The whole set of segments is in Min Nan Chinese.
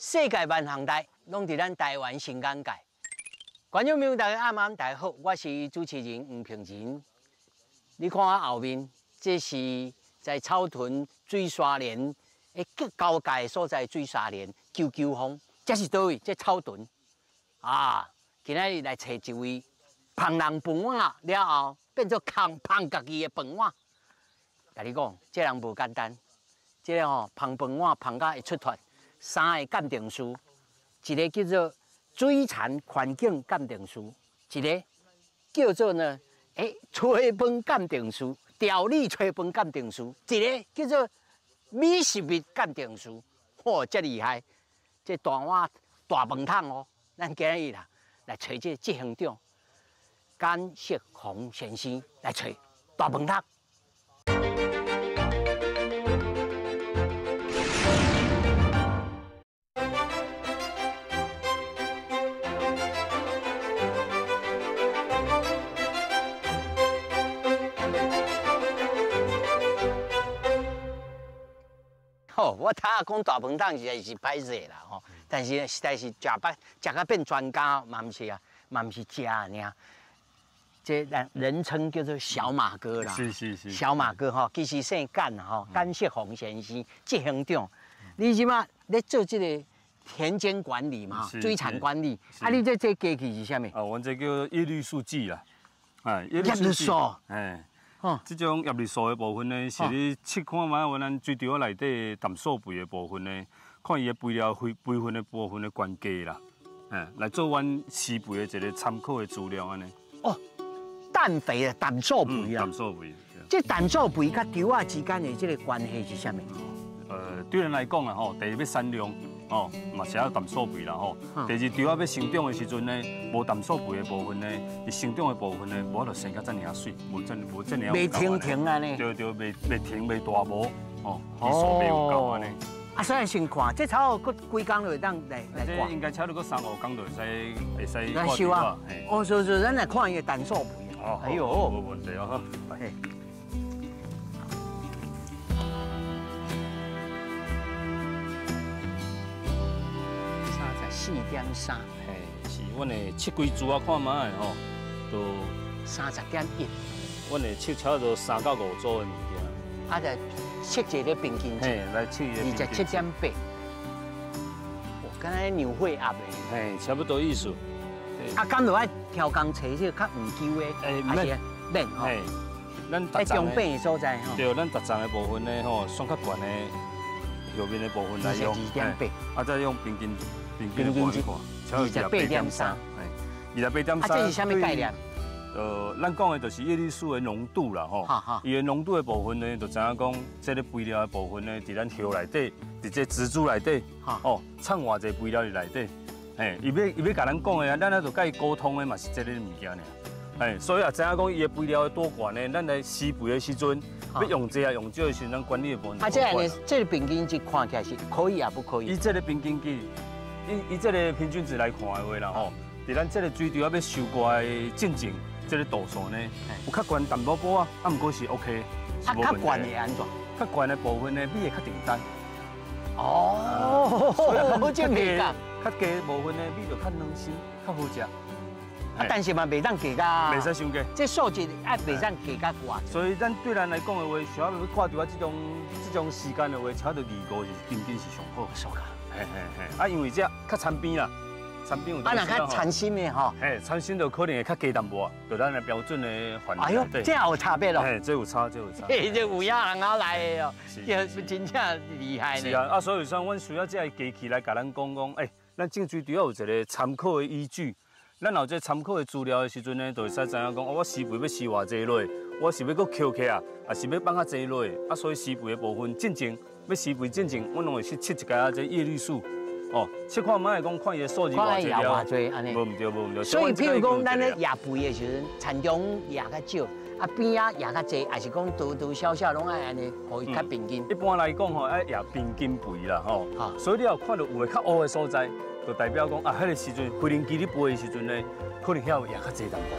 世界万项代，攏佇咱台灣新港界。觀眾朋友，大家暗暗大家好，我是主持人黃平仁。你看我後面，這是在草屯水沙連的交界所在，水沙連九九峰，這是佗位？這草屯啊！今仔日來揣一位芳人飯碗了後，變做空芳家己的飯碗。共你講，這人無簡單，這个吼芳飯碗芳甲會出脫。三个鑑定師，一个叫做水田環境鑑定師，一个叫做呢，炊飯鑑定師，調理炊飯鑑定師，一个叫做美食物鑑定師。嚯，這厲害！這大碗大飯桶哦，咱今日啦來揣這執行長簡錫宏先生來揣大飯桶。吼，我頭仔講大飯桶實在是歹勢啦吼，但是實在是食捌食甲變專家嘛，毋是啊，嘛毋是食爾。這人人稱叫做小馬哥啦，是是是，小馬哥吼，其實姓簡吼，簡錫宏先生執行長。你這馬咧做這個田間管理嘛，水產管理，啊，你這機器是啥物？啊，阮這叫葉綠素劑啦，哎，葉綠素，哎。哦，這種葉綠素的部分呢，是你測看覓，阮咱水稻內底氮素肥的部分呢，看伊的肥料肥肥分的部分的關係啦，來做阮施肥的一個參考的資料按呢。哦，氮肥啊，氮素肥啊。氮素肥。這氮素肥佮稻仔之間的這個關係是啥物？對咱來講啊，吼，第一欲產量，吼，嘛是愛氮素肥啦，吼。第二，稻仔欲成長的時陣呢，無氮素肥的部分呢，伊成長的部分呢，無法度生甲遮爾仔媠，無遮無遮爾。袂停停按呢。對對，袂袂停袂大毛，吼，基數袂有夠按呢。啊，所以先看，這差不多閣幾工就會當來來掛。這應該差不多三五工就會使會使來收啊。哦，所以咱來看伊的氮素肥。哦，哎喲，無問題哦。嘿。4.3，嘿，是，阮會測幾株啊，看覓的吼，都30.1。阮會測差不多3到5組的物件。啊，就測一個平均值，嘿，來測一個27.8。哦，敢若量血壓的。嘿，差不多意思。啊，敢就愛調工揣這個較毋糾的，欸，還是免吼？嘿，咱逐中邊的所在吼。對，咱逐層的部分呢，吼，選較懸的後面的部分來用。22.8。啊，再用平均。平均值28.3，28.3。啊，這是啥物概念？咱講的就是葉綠素的濃度啦，吼。伊的濃度的部分呢，就知影講，這个肥料的部分呢，佇咱葉內底，佇這植株內底，哦，摻偌濟肥料佇內底，嘿，伊欲共咱講的啊，咱啊就佮伊溝通的嘛是這个物件爾。嘿，所以也知影講，伊的肥料的多寡呢，咱來施肥的時陣，欲用濟啊用少的時陣，咱管理的部分。啊，這个這个平均值看起來是可以也不可以？伊這个平均值。以這个平均值來看的話啦吼，佇咱這个水稻仔欲收割的進前，這个度數呢，有較懸淡薄仔，啊，毋過是 OK。啊，較懸會按怎？較懸的部分呢，米會較定單。哦，這袂共。較低的部分呢，米就較軟身，較好食。啊，但是嘛，袂當低甲。袂使傷低。這數值啊，袂當低甲偌。所以咱對咱來講的話，小可欲掛著啊，這種時間的話，差不多25是平均是上好。數卡。嘿嘿嘿，啊，因為這較田邊啦，田邊有。啊，若較田心的吼，嘿，田心就可能會較低淡薄，就咱的標準的範圍。哎喲，這也有差別咯。嘿，這有差，這有差。嘿，這有影人仔來的哦，這真正厲害呢。是啊，啊，所以說，阮需要這个機器來共咱講講，欸，咱種水稻有一個參考的依據。咱有這參考的資料的時陣呢，就會使知影講，哦，我施肥欲施偌濟落，我是欲閣抾起來，抑是欲放較濟落，啊，所以施肥的部分進前。欲施肥進前，阮攏會去測一下這葉綠素，哦，測看覓講看伊的數字偌濟了，無毋對，無毋對。所以，譬如講，咱咧壓肥的時陣，田中壓較少，啊邊仔壓較濟，抑是講多多少少攏愛按呢，予伊較平均。一般來講吼，愛壓平均肥啦，吼。所以你有看到有的較烏的所在，就代表講啊，彼個時陣肥靈機咧肥的時陣呢，可能遐有壓較濟淡薄。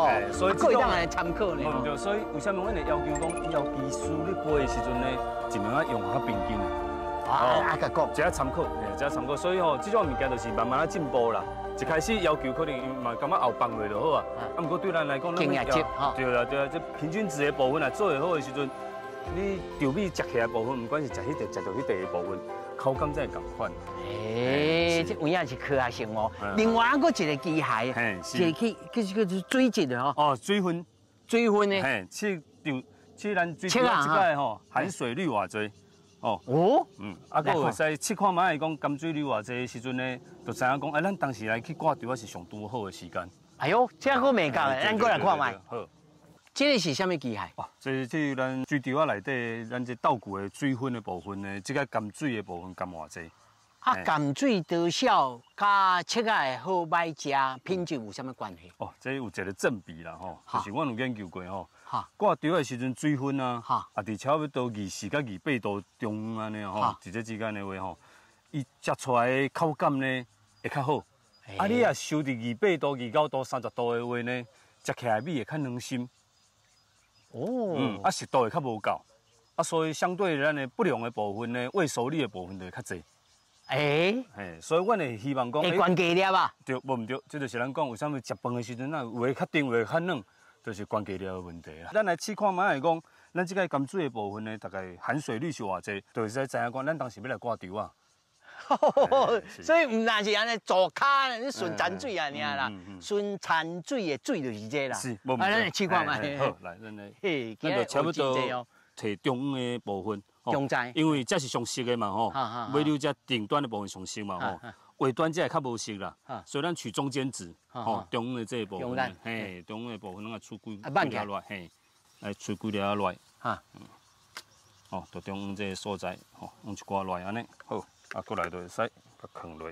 欸，所以這個來參考呢。無毋對，所以為啥物阮會要求講，以後技師咧肥的時陣呢，盡量愛用較平均的。啊，佮講，這參考，這參考，所以吼，這種物件就是慢慢仔進步啦。一開始要求可能嘛感覺後放落就好啊，啊，毋過對咱來講，經驗值吼，對啦對啦，這平均值的部分啊，做會好的時陣，你稻米食起來部分，毋管是食彼塊食著彼塊的部分，口感才會仝款。欸，這有影是科學性哦。另外閣一個機械，一個去叫做水質的吼。哦，水分，水分的。嘿，測著測咱水這個吼，含水率偌濟。哦，哦，啊，閣會使試看覓，伊講含水率偌濟的時陣呢，就知影講，哎，咱當時來去掛稻仔是上拄好的時間。哎喲，這閣袂夠，咱閣來看覓。好，這個是啥物機械？哦，這咱水稻仔內底，咱這稻谷的水分的部分呢，這個含水的部分含偌濟？啊，含水多少，佮切仔的好歹食品質有啥物關係？哦，這有一個正比啦，吼，就是阮有研究過吼。掛稻的時陣水分啊，啊，佇差不多24到28度中央按呢吼，佇這之間的話吼，伊食出來的口感呢會較好。啊，你若收佇28度、29度、30度的話呢，食起來米會較軟心。哦。啊，濕度會較無夠，啊，所以相對咱的不良的部分呢，未熟率的部分就會較濟。欸，嘿，所以阮會希望講，會懸低粒啊？對，無毋對，這就是咱講為啥物食飯的時陣，若有的較甜，有的較軟。就是懸低粒的問題啦。咱來試看覓，講咱這個含水的部分呢，大概含水率是偌濟，就會使知影講，咱當時欲來掛稻仔。所以毋但是按呢做跤，你順摻水啊，爾啦，順摻水的水就是這啦。是，無毋對。咱來試看覓。好，來，咱來，咱就差不多提中央的部分。中間。因為這是上熟的嘛吼，尾溜這頂端的部分上熟嘛吼。尾端這會較無熟啦，所以咱取中間值，吼，中央的這个部分，嘿，中央的部分攏愛取幾粒落來，嘿，來取幾粒落來，哈，哦，就中央這个所在，吼，用一寡落來按呢，好，啊，閣來就會使共囥落。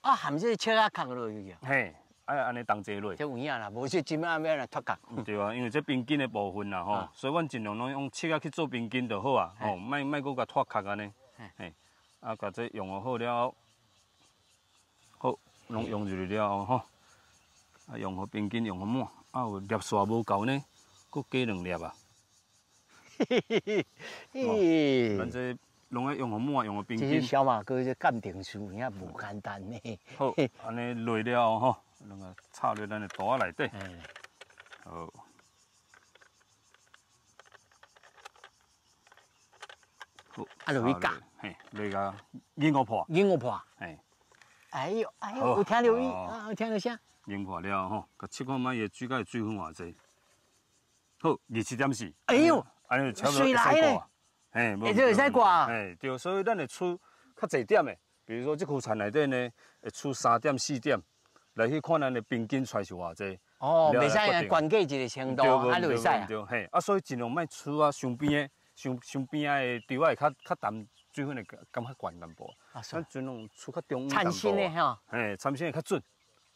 啊，含這个切仔囥落去啊？嘿，愛按呢同齊落。這有影啦，無說這擺欲按怎脫角。對啊，因為這平均的部分啦，吼，所以阮盡量攏用切仔去做平均就好啊，吼，莫閣共脫殼按呢，嘿，啊，共這用好了後。好，攏用入去了後吼，啊，用予平均，用予滿，啊，有粒數無夠呢，閣加2粒啊。嘿嘿，咱這攏愛用予滿，用予平均。這小馬哥這鑑定師有影無簡單呢。好，按呢落了後吼，攏共插入咱的袋仔內底。好。好，啊，落去咬。嘿，落去咬五破。咬五破。嘿。哎呦哎呦，有聽著伊啊，有聽著聲。擰破了吼，共試看覓伊的水果的水分偌濟。好，27.4。哎呦，按呢就差不多會使掛。嘿，欸，這會使掛。嘿，對，所以咱會取較濟點的，比如說這區田內底呢，會取3點4點，來去看咱的平均出來是偌濟。哦，袂使懸過一個程度，啊，就會使啊。對，嘿，啊，所以盡量莫取啊，傷邊的、傷傷邊仔的稻仔會較淡。水分會感覺懸淡薄，咱盡量取較中央淡薄。參心的吼，嘿，參心會較準，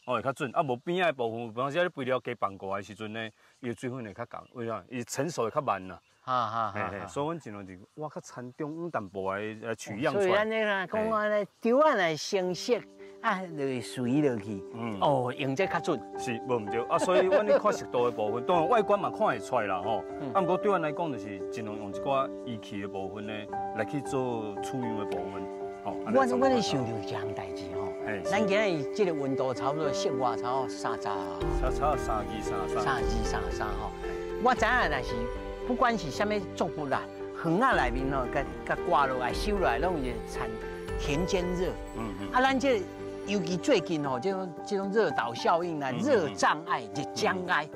哦，會較準。啊，無邊仔的部分，比方說你肥料加放過來的時陣呢，伊的水分會較重，為啥？伊成熟會較慢啦。哈哈，嘿嘿，所以阮盡量是挖較參中央淡薄的來取樣出來。所以咱咧講按呢，稻仔來成熟，啊，就會随落去，哦，用這較準。是，無毋對。啊，所以阮咧看熟度的部分，當然外觀嘛看會出來啦吼。啊，毋過對阮來講，就是盡量用一寡儀器的部分呢，來去做取樣的部分。吼，我咧想著一項代誌吼，咱今日這個溫度差不多室外差不多30，差不多32、33。32、33吼。我知影，若是不管是啥物作物啦，園仔內面吼，共掛落來、收落來，攏是產田間熱。啊，咱這尤其最近吼，這種熱島效應啦、熱障礙、熱障礙，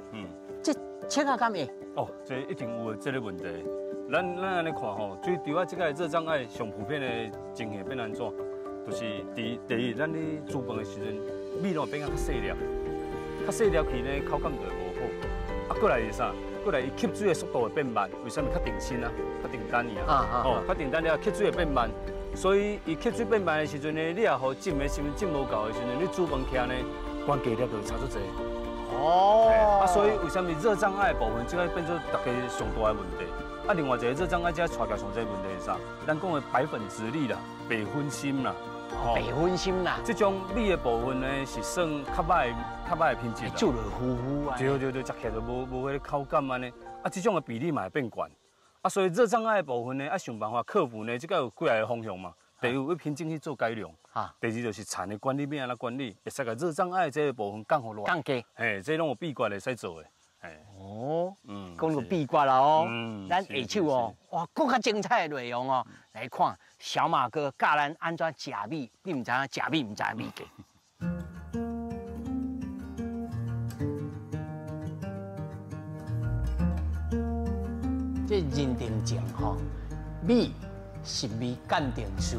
這切仔敢會？哦，這一定有這個問題。咱按呢看吼，水稻仔這個熱障礙上普遍的情形變按怎？就是第一，咱咧煮飯的時陣，米攏會變較細粒，較細粒去呢，口感就會無好。啊，過來是啥？過來伊吸水的速度會變慢，為啥物？較定身啊，較定單爾啊。哦，較定單了，吸水會變慢。所以，伊吸水變慢的時陣呢，你若予浸的時陣浸無夠的時陣，你煮飯起來呢，懸低粒就會差足濟。哦。啊，所以為啥物熱障礙的部分，這個變做大家上大的問題。啊，另外一個熱障礙，這帶來上濟問題是啥？咱講的白粉質粒啦，白粉心啦。白粉心啦。這種米的部分呢，是算較歹、較歹的品質。煮落糊糊啊。對對對，食起來就無彼個口感按呢。啊，這種的比例嘛會變懸。啊，所以热障碍的部分呢，爱想办法克服呢，这个有几个方向嘛。第一，有品种去做改良；第二，就是田的管理欲按怎管理，会使共热障碍这个部分降予落。降低。嘿，这拢有秘诀会使做的。哦，讲到秘诀啦哦，咱下手哦，哇，阁较精彩的内容哦，来看小马哥教咱按怎食米，你毋知影食米，毋知影米价。这认定证吼，米食味鉴定师，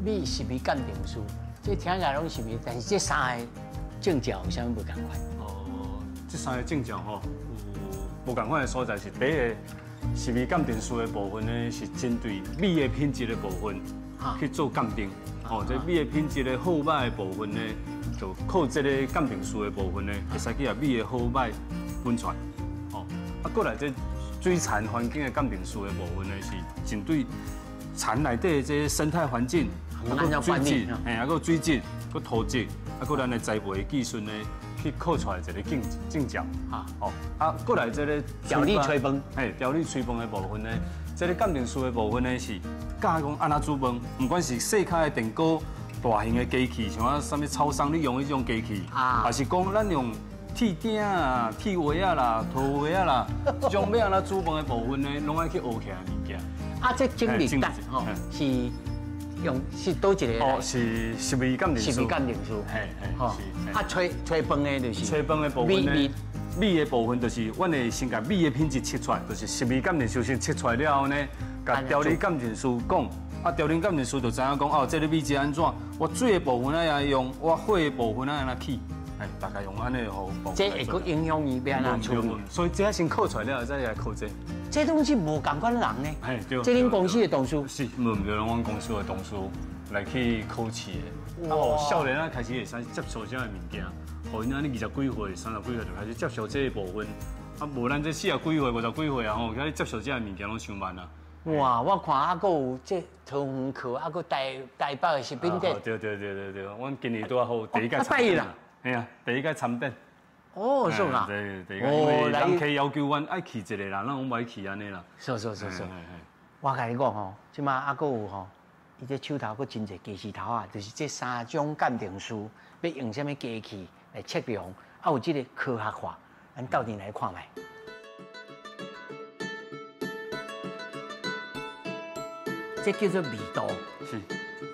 米食味鉴定师，这听起来拢是味，但是这三个证照有啥物无仝款？哦，这三个证照吼，有无仝款的所在是第一个食味鉴定师的部分呢，是针对米的品质的部分去做鉴定。哦，这米的品质的好歹的部分呢，就靠这个鉴定师的部分呢，会使去共米的好歹分出来。哦，啊，过来这水田环境的鉴定师的部分呢，是针对田内底的这个生态环境，啊，水质，嘿，啊，阁水质，阁土质，啊，阁咱的栽培的技术呢，去考出来一个证照。哦，啊，阁来这个调理炊饭，嘿，调理炊饭的部分呢，这个鉴定师的部分呢是教讲按怎煮饭，不管是细卡的电锅、大型的机器，像啊啥物超商你用彼种机器，还是讲咱用铁鼎啊、铁锅仔啦、陶锅仔啦，这种欲按怎煮饭的部分呢，拢爱去学起来物件。啊，这整理单吼是用是佗一个？哦，是食味鉴定师。食味鉴定师。嘿，嘿，是。啊，炊炊饭的就是。炊饭的部分呢，米的部分就是，阮会先共米的品质测出来，就是食味鉴定师先测出来了后呢，共调理鉴定师讲，啊，调理鉴定师就知影讲，哦，这个米质按怎，我水的部分爱按怎用，我火的部分爱按怎起。哎，大概用按呢好。这会阁影响伊欲按怎处理？所以这先考出来了，再来考这。这东西无仝款人呢。嘿，对。这恁公司的同事？是，无毋对，阮公司的同事来去考试的。啊，予少年仔开始会使接触这个物件，予𪜶按呢20几岁、30几岁就开始接受这个部分。啊，无咱这40几岁、50几岁啊吼，开始接受这个物件拢伤慢啊。哇，我看啊，阁有这桃园课，啊，阁台台北的食品展。对对对对对，阮今年拄好第一届参展。嘿啊，第一届参展。哦，是啊。对，第一届，因为人客要求阮爱去一个啦，咱拢爱去按呢啦。是是是是。我共你讲吼，这马啊阁有吼，伊这手头阁真济机器头仔，就是这三种鉴定师欲用啥物机器来测量，啊有这个科学化，咱斗阵来看觅。这叫做味度。是，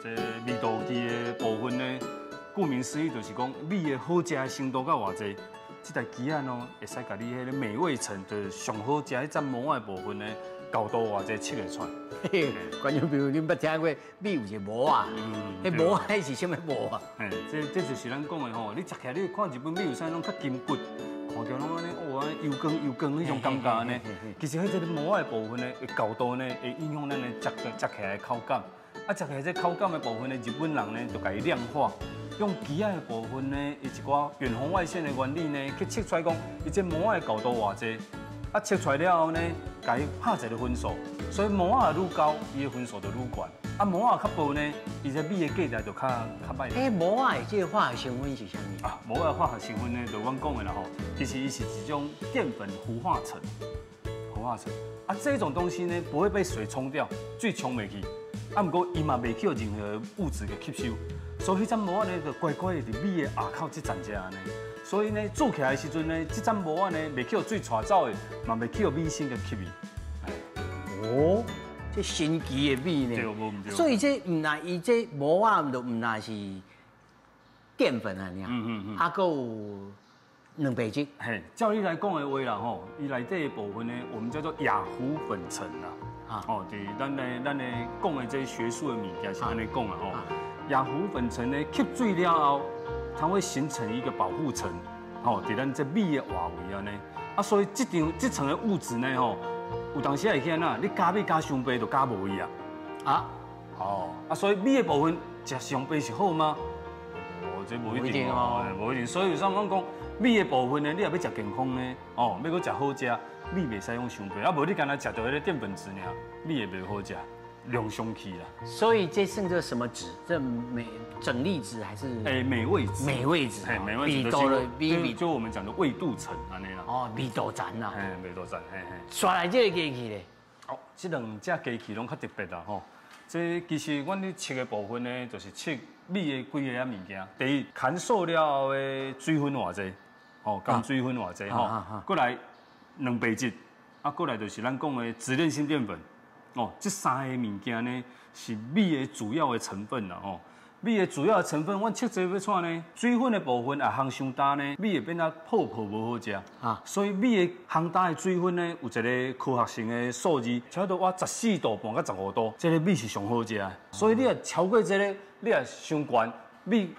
这味度计的部分呢，顾名思义就是讲米的好食的程度到偌济，这台机仔哦，会使共你彼个美味层，就是上好食彼层膜的部分呢，厚度偌济测会出来。嘿，观众朋友，恁捌听过米有一个膜仔？彼膜仔是啥物膜仔？嘿，这就是咱讲的吼，你食起来你看日本米有啥拢较筋骨，看起来拢按呢，哦，按呢油光油光彼种感觉按呢。其实彼这个膜仔的部分呢，会厚度呢，会影响咱的食食起来的口感。啊，食起来这口感的部分呢，日本人呢就共伊量化。用机仔的部分呢，伊一寡远红外线的原理呢，去测出来讲，伊这膜仔的厚度偌济，啊，测出来了后呢，共伊拍一个分数，所以膜仔愈高，伊的分数就愈悬。啊，膜仔较薄呢，伊这米的价值就较较歹。欸，膜仔的这个化学成分是啥物？啊，膜仔化学成分呢，就阮讲的啦吼，其实伊是一种淀粉糊化层，糊化层。啊，这种东西呢，不会被水冲掉，水冲袂去。啊，毋过伊嘛袂去予任何物质给吸收。所以彼层膜仔呢，就乖乖的伫米的下口这层遮按呢。所以呢，煮起来的时阵呢，这层膜仔呢，袂去予水带走的，嘛袂去予米芯给吸去。哦，这神奇的米呢？对，无毋对。所以这毋但伊这膜仔就毋但是淀粉啊，啊，阁有蛋白质。嘿，照你来讲的话啦吼，伊内底的部分呢，我们叫做亚糊粉层啦。哦，伫咱的讲的这学术的物件是按呢讲啦吼。亚糊粉层呢，吸水了后，它会形成一个保护层，吼，伫咱这米的外围按呢。啊，所以这层的物质呢，吼，有当时会去按怎，你加米加伤济就加无去啊。啊，哦，啊，所以米的部分食伤济是好吗？哦，这无一定哦，无一定。所以有啥讲讲米的部分呢，你若欲食健康呢，哦，欲阁食好食，米袂使用伤济，啊，无你干焦食著彼个淀粉质尔，米会袂好食。量伤去啦。所以这算作什么质？这美整粒质还是？欸，美味质。美味质，嘿，美味质。米就我们讲的味度层按呢啦。哦，味道层啦。嘿，味道层，嘿嘿。刷来这个机器咧，哦，這兩隻機器攏較特別啦吼。這其實阮咧測的部分呢，就是測米的幾个仔物件。第一，乾燥了後的水分偌濟，吼，含水分偌濟吼。過來蛋白質，啊，過來就是咱講的直鏈性澱粉。哦，這三个物件呢，是米的主要的成分啦吼。米的主要的成分，阮測這欲創呢？水分的部分啊，烘傷焦呢，米會變啊泡泡無好食。啊，所以米的烘焦的水分呢，有一个科學性的數字，差不多14.5度到15度，這个米是上好食的。所以你若超過這个，你若傷懸，米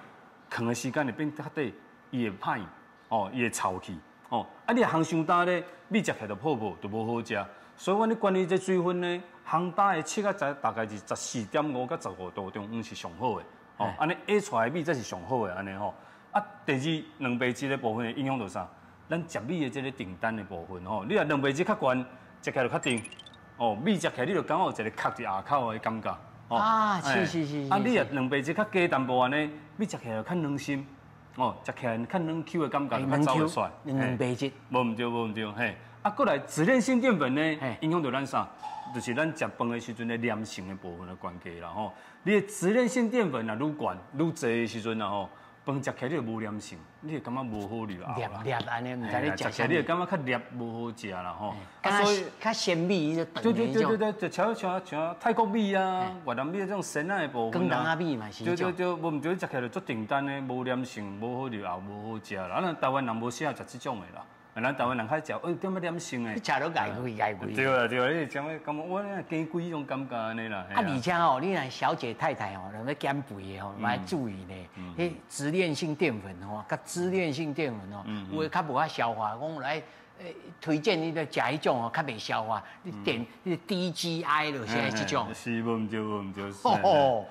囥的時間會變較短，伊會歹，哦，伊會臭去，哦。啊，你若烘傷焦咧，米食起來就泡泡，就無好食。所以阮咧管理這水分呢，烘焦的測啊，大概是14.5到15度中間是上好的。哦，按呢壓出來的米才是上好的，按呢吼。啊，第二，蛋白質的部分會影響著啥？咱食米的這个訂單的部分吼，你若蛋白質較懸，食起來就較甜。哦，米食起來你就感覺有一个卡佇牙口的感覺。哦，啊，是是是。啊，你若蛋白質較低淡薄按呢，米食起來就較軟心。哦，食起來較軟 Q 的感覺，較走會出來。蛋白質。無毋對，無毋對，嘿。啊，過來直鏈性澱粉呢，影響著咱啥？就是咱食飯的時陣的黏性的部分的關係啦吼。你的直鏈性澱粉若愈懸愈濟的時陣啦吼，飯食起來你就無黏性，你會感覺無好入喉啦。黏黏按呢，毋知你食啥。食起來你會感覺較黏，無好食啦吼。啊，所以較鮮米就對對對對，就像像像泰國米啊、越南米這種鮮仔的部分啊。廣東米嘛是。對對對，無毋對，你食起來就足重擔的，無黏性，無好入喉，無好食啦。啊，咱台灣人無適合食這種的啦。咱台灣人較食，欸，點仔黏性的？你食都礙胃礙胃。對啊對啊，你講的感覺我那雞規彼種感覺按呢啦。啊，而且吼，你若小姐太太吼，若欲減肥的吼，嘛愛注意呢。彼直鏈性澱粉吼，佮支鏈性澱粉吼，有的較無法消化，講來推薦你來食彼種吼，較袂消化。你點你低 GI 就是這種。是，無毋對，無毋對。哦，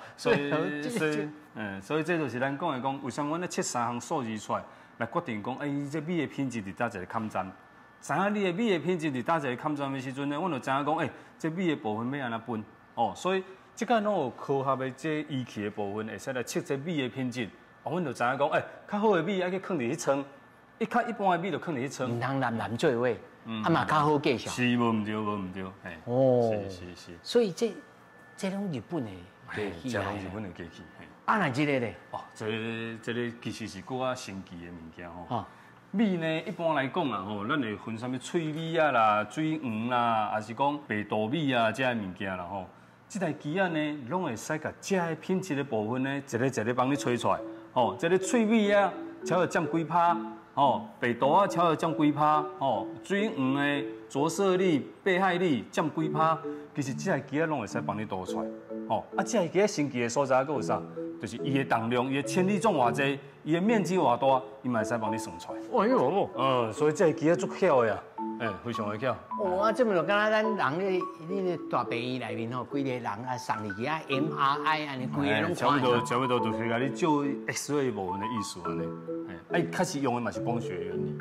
所以這就是咱講的講，為啥阮咧測三項數字出來？來決定講，欸，這米的品質佇佗一个坎站？知影你的米的品質佇佗一个坎站的時陣呢，阮就知影講，欸，這米的部分欲按怎分？哦，所以這個攏有科學的這儀器的部分，會使來測這米的品質。哦，阮就知影講，欸，較好的米愛去囥佇彼倉，伊較一般的米就囥佇彼倉。毋通南南做伙，啊嘛較好計數。是，無毋對，無毋對，嘿。哦，是是是。所以這這攏日本的機器，這攏日本的機器。啊，若這个咧？哦，這个這个其實是閣較神奇的物件吼。米呢，一般來講啊吼，咱會分啥物脆米啊啦、水黃啦，還是講白稻米啊這个物件啦吼。這台機仔呢，攏會使共這个品質的部分呢，一个一个幫你揣出來。吼，這个脆米啊，超過佔幾趴？吼，白稻啊，超過佔幾趴？吼，水黃的著色率、被害率佔幾趴？其實這台機仔攏會使幫你度出來。吼，啊，這台機仔神奇的所在閣有啥？就是伊的重量，伊的千粒重偌濟，伊的面積偌大，伊嘛會使幫你算出來。哎喲，所以這个機仔足巧的啊，欸，非常的巧。哦，啊，這麼就敢若咱人咧，你咧大病院內面吼，規个人啊送入去啊，MRI 按呢，規个攏看。差不多，差不多就是共你照 X-ray 部分的意思按呢。欸，啊，伊確實用的嘛是光學原理。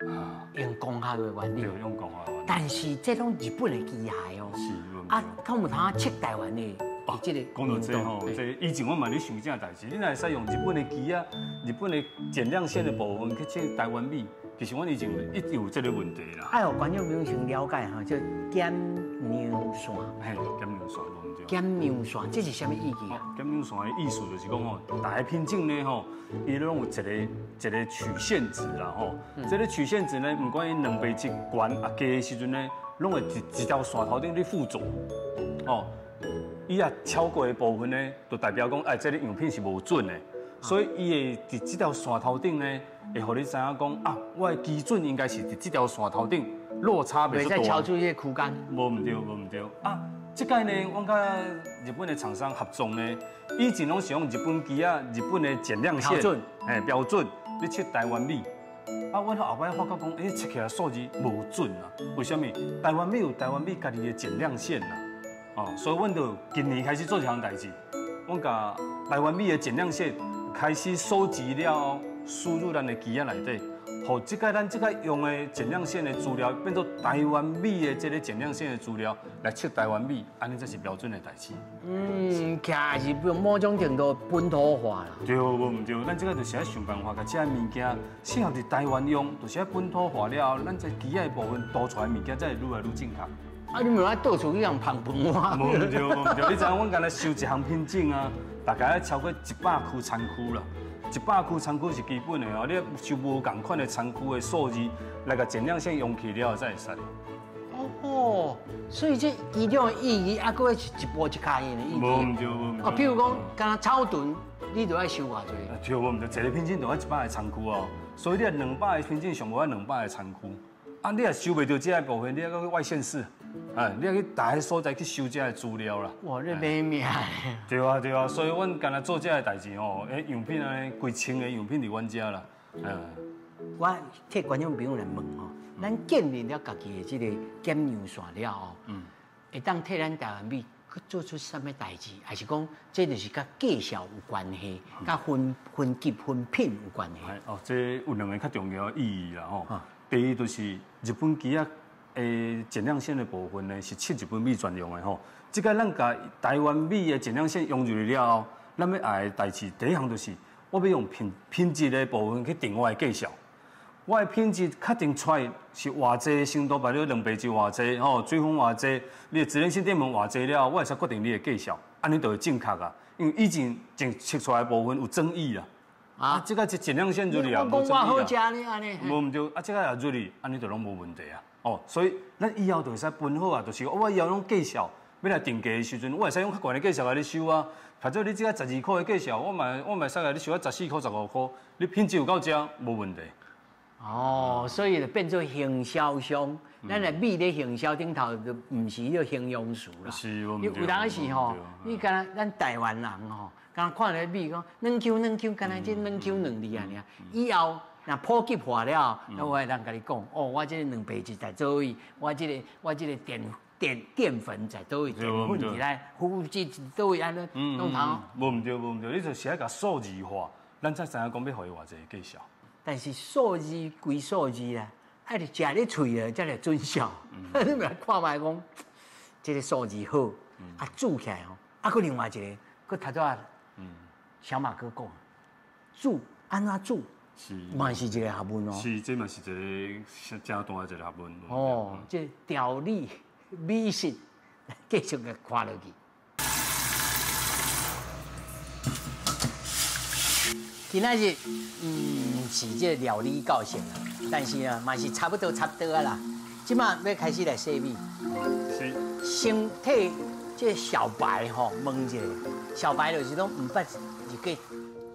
啊，用光學的原理。對，用光學原理。但是這攏日本的機械哦。是。啊，敢有通測台灣的？講到這吼，這以前我嘛咧想這代誌，你若會使用日本的機仔、日本的減量線的部分去測台灣米，其實阮以前一直有這個問題啦。愛予觀眾朋友先了解吼，叫檢量線。嘿，檢量線無毋對。檢量線，這是啥物意思啊？檢量線的意思就是講吼，逐个品種呢吼，伊攏有一个一个曲線值啦吼。這个曲線值呢，毋管伊蛋白質懸啊低的時陣呢，攏會一條線頭頂咧附著，哦。伊若超過的部分呢，就代表講，哎，這个樣品是無準的，所以伊會佇這條線頭頂呢，會予你知影講，啊，我的基準應該是佇這條線頭頂落差袂足大。袂使超出這個區間。無毋對，無毋對。啊，這擺呢，阮佮日本的廠商合作呢，以前攏是用日本機仔、日本的檢量線，標準，嘿，標準，咧測台灣米。啊，阮後擺發覺講，欸，測起來數字無準啊，為啥物？台灣米有台灣米家己的檢量線啊。哦，所以阮就今年開始做這項代誌，阮共台灣米的檢量線開始收集了後，輸入咱的機仔內底，予這個咱這個用的檢量線的資料變做台灣米的這個檢量線的資料來測台灣米，按呢才是標準的代誌。嗯，起來是某種程度本土化啦。對，無毋對，咱這個就是愛想辦法，共這个物件適合佇台灣用，就是愛本土化了後，咱這機仔的部分度出來的物件才會愈來愈正確。啊，你毋愛到處去共捧飯碗？無毋對，無毋對，你知影阮干焦收一項品種啊，大概愛超過100區田區啦。100區田區是基本的哦，你收無仝款的田區的數字來共減量線用起了後才會使。哦，所以這其中的意義，啊，閣是一步一跤印的意義。無毋對，無毋對。哦，譬如講，干焦草屯，你就愛收偌濟？對，無毋對，一個品種就愛100個田區哦，所以你若200個品種上無愛200個田區。啊，你若收袂著這个部分，你還閣去外縣市，啊，你愛去逐个所在去收這个資料啦。哇，你買命！對啊對啊，所以阮干焦做這个代誌吼，欸，樣品按呢幾千个樣品佇阮遮啦。嗯。我替觀眾朋友來問吼，咱建立了家己的這個檢樣線了後，會當替咱台灣米去做出啥物代誌？還是講這就是佮價數有關係，佮分分級分品有關係？哦，這有兩个較重要的意義啦吼。第一就是日本機仔的減量線的部分呢，是測日本米專用的吼。這個咱共台灣米的減量線用入去了後，咱欲愛的代誌，第一項就是我欲用品質的部分去定我的價數。我的品質確定出來是偌濟程度，比如蛋白質偌濟吼，水分偌濟，你的脂溶性澱粉偌濟了後，我會使決定你的價數，按呢就會正確啊。因為以前測出來的部分有爭議啊。啊，這个是減量線入去啊，無爭議啊。無毋對，啊，這个也入去，按呢就攏無問題啊。哦，所以咱以後就會使分好啊，就是我以後攏價數欲來定價的時陣，我會使用較懸的價數來你收啊。或者你這个12塊的價數，我嘛會使共你收啊14塊、15塊，你品質有夠遮，無問題。哦，所以就變做行銷商，咱來米咧行銷頂頭就毋是彼个形容詞啦。是，有當時吼，你敢若咱台灣人吼，敢若看咧米講軟 Q 軟 Q，敢若這軟 Q 兩字啊爾。以後若普及化了，有的人共你講，哦，我這個蛋白質在佗位，我這個澱粉在佗位，澱粉佇咧，麩質佗位按呢，攏通。無毋對，無毋對，你就是愛共數字化，咱才知影講欲予伊偌濟價數。但是數字歸數字啦，愛食咧喙咧才會準效。你毋來看覓講，這个數字好，啊煮起來吼，啊閣另外一个，閣頭拄仔小馬哥講，煮按怎煮，嘛是一个學問哦。是，這嘛是一个誠大的一个學問。哦，這調理美食，繼續共看落去。今仔日毋是這个料理教室啦，但是啊，嘛是差不多差不多啊啦。這馬欲開始來洗米，是。先替這个小白吼問一下，小白就是攏毋捌入過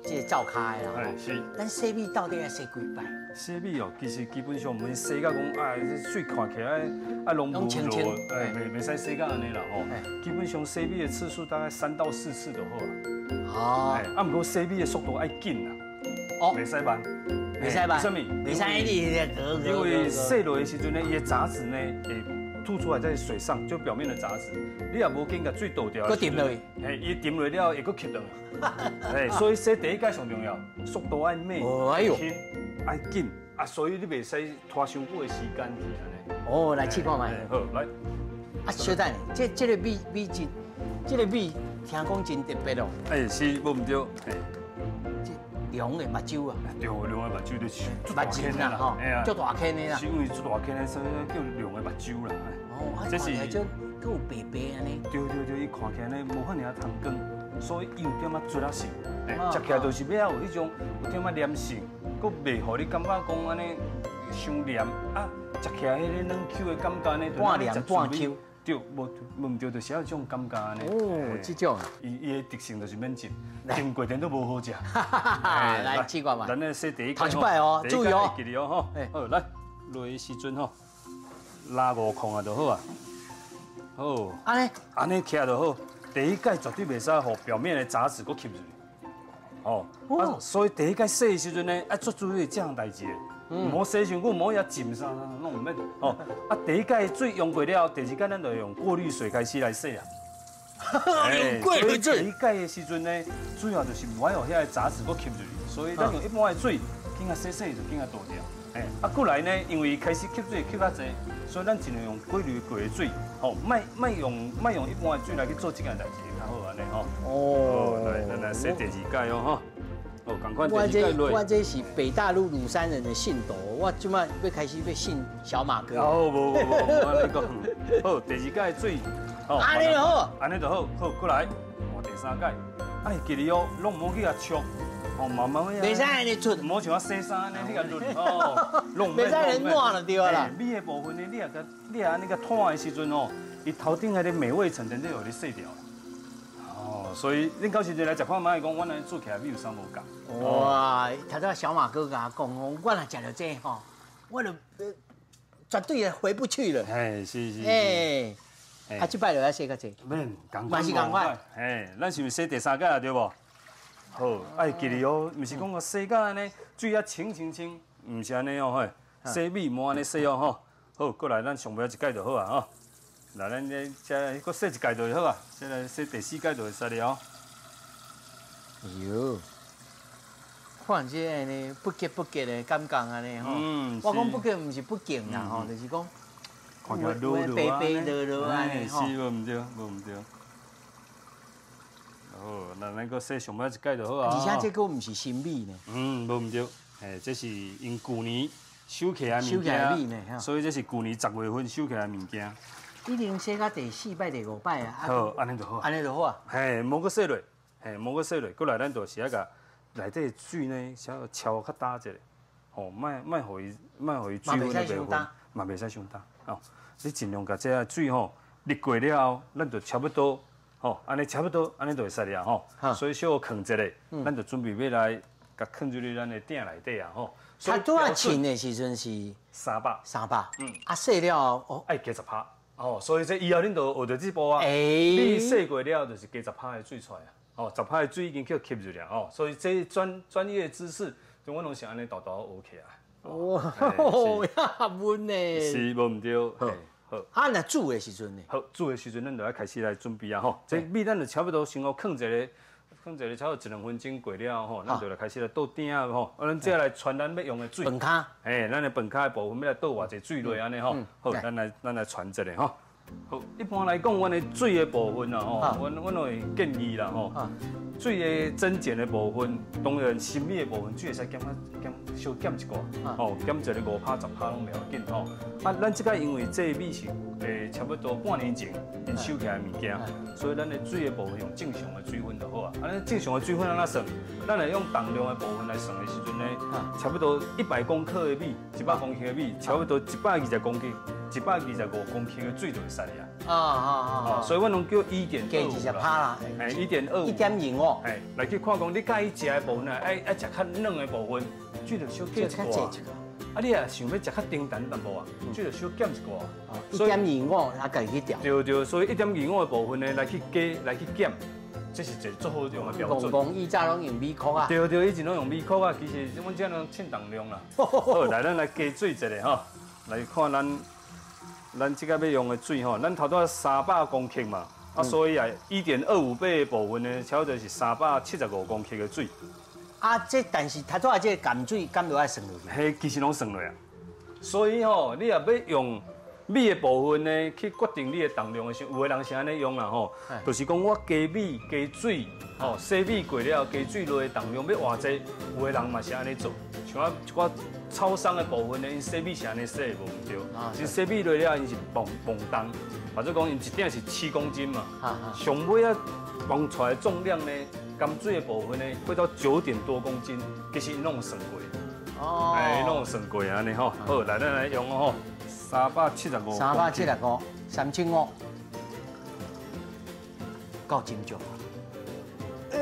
這个灶跤的啦。哎，是。咱洗米到底愛洗幾擺？洗米哦，其實基本上毋免洗到講啊，這水看起來啊攏無落，哎，袂使洗到按呢啦吼。基本上洗米的次數大概3到4次就好啊。哦。啊，毋過洗米的速度愛緊啦。哦。袂使慢。袂使慢。為啥物？袂使你因為洗落的時陣呢，伊的雜質呢會吐出來在水上，就表面的雜質。你若無緊共水倒掉，閣沉落去。嘿，伊沉落了後會閣吸落來。嘿，所以洗第一擺上重要，速度愛慢，哎呦，愛緊啊，所以你袂使拖傷久的時間去按呢。哦，來試看覓。好，來。啊，小等下，這個米米質，這個米聽講真特別哦。哎，是，無毋對。這龍的目睭啊。對，龍的目睭就是目睭啦，吼，足大顆的啦。是因為足大顆的，所以叫龍的目睭啦。哦，這是閣有白白按呢。對對對，伊看起來呢無遐爾啊通光，所以伊有點仔捽仔性，食起來就是欲有彼種有點仔黏性，閣袂予你感覺講按呢傷黏啊，食起來彼个軟 Q 的感覺呢，半黏半 Q。對，無無毋對，就是愛這種感覺按呢。哦，這種。伊的特性就是免浸，浸過程都無好食。來試看覓。咱來洗第一。頭一擺哦，注意哦。記得哦，吼。好，來落的時陣吼，拉5控啊就好啊。好。按呢？按呢起來就好。第一擺絕對袂使予表面的雜質閣吸入去。哦。啊，所以第一擺洗的時陣呢，愛做注意這項代誌的。毋好洗傷久，毋好遐浸啥，攏毋免。哦，啊，第一擺水用過了後，第二擺咱就用過濾水開始來洗啊。用過濾水。第一擺的時陣呢，主要就是毋愛予遐个雜質閣吸入去，所以咱用一般的水，緊啊洗洗就緊啊倒掉。哎，啊，過來呢，因為開始吸水吸較濟，所以咱盡量用過濾過的水，吼，莫用一般的水來去做這件代誌較好按呢吼。哦，來，咱來洗第二擺哦，吼。哦，仝款。我這我這是北大陸魯山人的信徒，我這擺欲開始欲信小馬哥。哦，無無無，無按呢講。好，第二擺水，按呢就好，按呢就好，好，過來，換第三擺。愛記得哦，攏毋好去共戳，哦，慢慢袂使按呢出，毋好像我洗衫按呢去共抡，哦，攏袂使按呢烂就對啦。米的部分呢，你若共你若按呢共拖的時陣哦，伊頭頂彼个美味層全都予你洗掉。哦，所以恁到時陣來食看覓，講阮按呢煮起來米有啥無仝？哇，頭拄仔小馬哥共我講哦，我若食著這吼，我就絕對回不去了。嘿，是是。欸。啊，這擺就愛洗較濟，免，嘛是仝款。嘿，咱是毋是洗第三擺啊？對無？好，愛記得哦，毋是講我洗甲按呢，水啊清清清，毋是按呢哦，嘿，洗米無按呢洗哦，吼。好，過來咱上尾一擺就好啊，吼。來，咱這這閣洗一擺就好啊，再來洗第四擺就會使了哦。哎喲，看這按呢不結不結的感覺按呢吼。我講不結毋是不敬啦，吼，就是講。看起來濁濁白白濁濁按呢吼，是無毋對，無毋對。好，那咱閣洗上尾一擺就好啊。而且這閣毋是新米呢。嗯，無毋對，嘿，這是𪜶舊年收起來的物件，所以這是舊年10月份收起來的物件。已經洗到第四擺、第五擺啊。好，按呢就好。按呢就好啊。嘿，無閣洗落，嘿，無閣洗落，過來咱就是愛共內底水呢，稍敲較焦一下，吼，莫莫予伊，莫予伊水分袂分，嘛袂使傷焦，哦。你盡量共這个水吼瀝過了後，咱就差不多吼，按呢差不多，按呢就會使了吼。所以小可囥一下，咱就準備欲來共囥入去咱的鼎內底啊吼。他拄仔稱的時陣是300，300，嗯，啊洗了後哦，愛加10%哦，所以這以後恁就學著這步啊。你洗過了後就是加10%的水出來啊，哦，10%的水已經叫吸入了哦，所以這專業的知識，我攏是按呢沓沓學起來。哇，學問呢？是，無毋對。好，啊，若煮的時陣呢？好，煮的時陣，咱就愛開始來準備啊！吼，這米咱就差不多先予囥一下，囥一下，差不多一兩分鐘過了吼，咱就來開始來倒鼎啊！吼，啊，咱這來傳咱欲用的水。飯跤。嘿，咱的飯跤的部分欲來倒偌濟水落按呢吼。好，咱來傳一下吼。好，一般來講，阮的水的部分啊，吼，阮會建議啦，吼，水的增減的部分，當然新米的部分，水會使減較減小減一寡，吼，減一个5%、10%攏袂要緊，吼。啊，咱這擺因為這米是差不多半年前𪜶收起來的物件，所以咱的水的部分用正常的水分就好啊。啊，咱正常的水分按怎算？咱來用重量的部分來算的時陣呢，差不多100公克的米，100公克的米，差不多120公克。125公克的水就會使了。啊！所以阮攏叫1.25啦，哎，1.25，1.25。哎，來去看講，你佮意食的部分啊，愛食較軟的部分，水就小加一寡。啊，你若想欲食較清淡淡薄啊，水就小減一寡。1.25，啊，家己去調。對對，所以1.25的部分呢，來去加，來去減，這是一個足好用的標準。講以前攏用米殼啊。對對，以前攏用米殼啊，其實阮這攏稱重量啦。好，來，咱來加水一下吼，來看咱。咱這個欲用的水吼，咱頭拄仔300公克嘛，啊，所以啊，1.25倍的部分呢，差不多是375公克的水。啊，這但是頭拄仔這個鹹水，敢都愛算落去？彼其實攏算落啊。所以吼，你若欲用米的部分呢，去決定你的重量的時候，有的人是按呢用啦吼，就是講我加米加水，吼，洗米過了加水落的重量欲偌濟，有的人嘛是按呢做。像我一寡超商的部分呢，𪜶洗米是按呢洗的，無毋對。其實洗米落了，𪜶是磅磅重，或者講𪜶一鼎是7公斤嘛。上尾啊，磅出來的重量呢，含水的部分呢，會到9點多公斤，其實𪜶攏有算過。哦。哎，攏有算過按呢吼。好，來咱來用哦吼，375。375，3500，夠真少。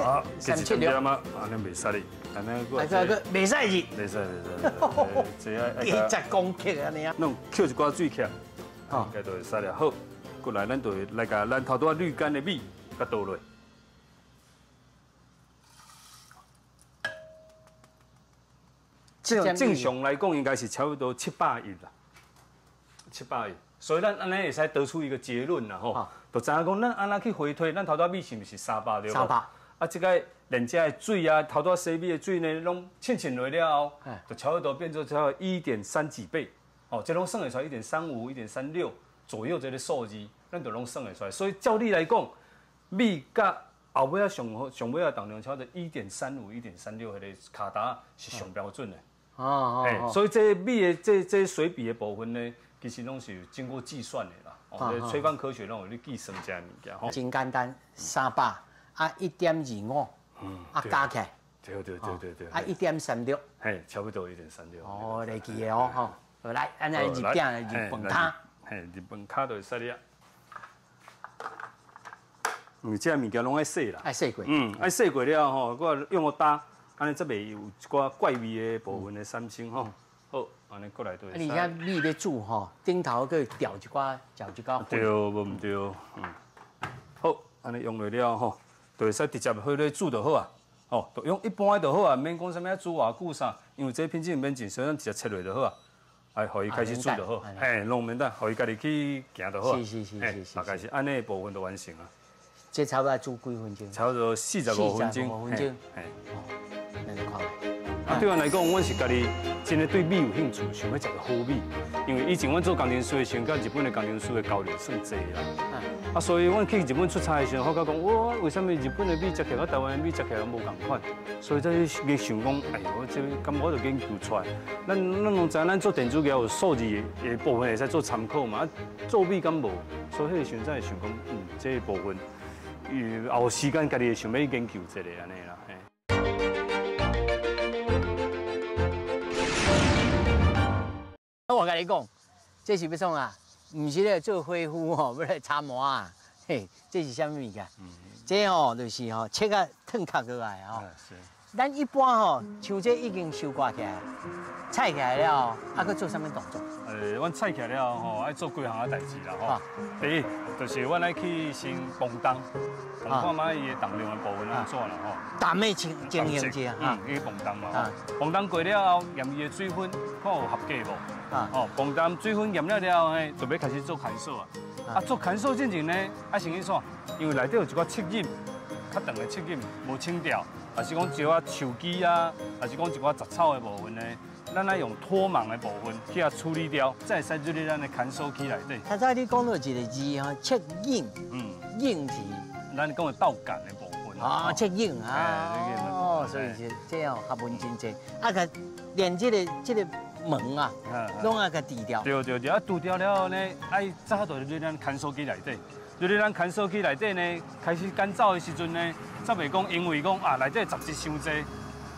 啊，376嗎？按呢袂使哩。按呢閣，閣袂使字，袂使袂使，這愛加10公克按呢啊，弄扣一寡水起來，應該就會使了。好，過來咱就會來共咱頭拄仔濾乾的米，共倒落。正常來講，應該是差不多710啦，710。所以咱按呢會使得出一個結論啦吼，就知影講咱按怎去回推，咱頭拄仔米是毋是300對無？ 300。啊，這個連這个水啊，頭拄仔洗米的水呢，攏稱稱落了後，就差不多變做差不多1.3幾倍，哦，這攏算會出來1.35、1.36左右這個數字，咱就攏算會出來。所以照理來講，米佮後尾仔上上尾仔重量差不多1.35、1.36，彼个跤踏是上標準的。哦，所以這米的這水比的部分呢，其實攏是有經過計算的啦。哦，炊飯科學攏有咧計算這个物件。吼。真簡單，300啊1.25，啊加起來。對對對對對。啊1.36。嘿，差不多1.36。哦，會記的哦，吼。好來，按呢入鼎入飯跤。嘿，入飯跤就會使了。因為這个物件攏愛洗啦。愛洗過。愛洗過了後，閣用個打，按呢才袂有一寡怪味的部分的產生吼。好，按呢過來就會使。啊，而且米咧煮吼，頂頭閣調一寡，攪一寡。對，無毋對。好，按呢用落了吼，就會使直接火咧煮就好啊。吼，就用一般的就好啊，免講啥物煮偌久啥，因為這品種免真，所以咱直接切落就好啊。哎，予伊開始煮就好，嘿，攏免等，予伊家己去行就好啊。是是是是是。大概是按呢部分就完成啊。這差不多煮幾分鐘？差不多45分鐘。45分鐘。嘿。哦，咱來看。啊，對阮來講，阮是家己真的對米有興趣，想欲食著好米。因為以前阮做工程師的時陣，佮日本的工程師的交流算濟啦。啊，所以阮去日本出差的時陣，發覺講，哇，為啥物日本的米食起來，佮台灣的米食起來無仝款？所以才去想講，哎呦，這敢我就研究出來。咱攏知影，咱做電子業有數字的部分會使做參考嘛，啊，做米敢無？所以彼個時陣才會想講，這個部分，伊有時間家己會想欲研究一下按呢啦。我共你講，這是欲創啊？毋是咧做火夫吼，欲來炒糜啊？嘿，這是啥物物件？這吼就是吼切甲褪殼落來吼。咱一般吼，像這已經收割起來，採起來了，啊，閣做啥物動作？阮採起來了吼，愛做幾項仔代誌啦吼。第一，就是阮愛去先磅重，磅看覓伊的重量的部分按怎啦吼。重的情情形者，去磅重嘛。磅重過了後，驗伊的水分，看有合格無？哦，磅重水分驗了了後，就欲開始做乾燥啊。啊，做乾燥進前呢，愛先去創？因為內底有一寡刺葉，較長的刺葉無清掉。也是講一寡樹枝啊，也是講一寡雜草的部分呢，咱愛用脫芒的部分去予處理掉，才會使入去咱的乾燥機內底。頭先你講到一個字吼，切影，影是咱講的稻稈的部分。啊，切影啊，哦，所以是這樣學問真濟。啊，共連這個門啊，攏愛共除掉。對對對，啊，除掉了後呢，愛早就入去咱乾燥機內底。入去咱乾燥機內底呢，開始乾燥的時陣呢，才袂講因為講啊內底雜質傷濟，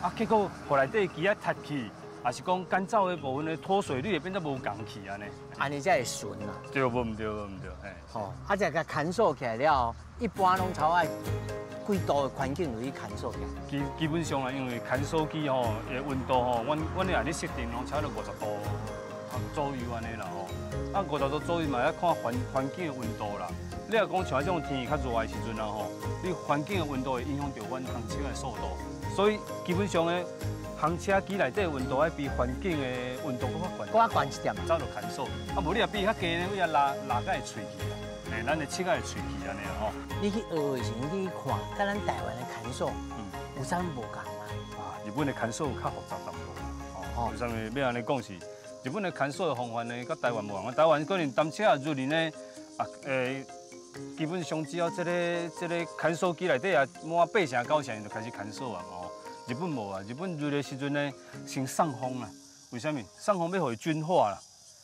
啊結果予內底枝仔塌去，也是講乾燥的部分的脫水率會變得無仝去按呢。按呢才會順啊。對，無毋對，無毋對，嘿。吼，啊，這共乾燥起來了，一般攏差愛幾度的環境落去乾燥起來。基本上啊，因為乾燥機吼的溫度吼，阮咧按呢設定攏差不多50度左右按呢啦吼。啊，50度左右嘛，愛看環境的溫度啦。你若講像這種天氣較熱的時陣啊吼，你環境的溫度會影響著阮烘車的速度，所以基本上呢，烘車機內底的溫度愛比環境的溫度閣較懸，閣較懸一點，才就乾燥。啊，無你若比較低呢，伊啊拉甲會脆去啊，嘿，咱的切甲會脆去按呢吼。你去學的時陣，你去看，佮咱台灣的乾燥，有啥物無仝嗎？啊，日本的乾燥較複雜淡薄，哦，為啥物欲按呢講是？日本的乾燥的方法呢，佮台灣無仝。台灣可能單車啊，入去呢，啊，基本上只要這個乾燥機內底啊，滿8成9成就開始乾燥啊吼。日本無啊，日本熱的時陣呢，先送風啦。為啥物？送風欲予伊均化啦。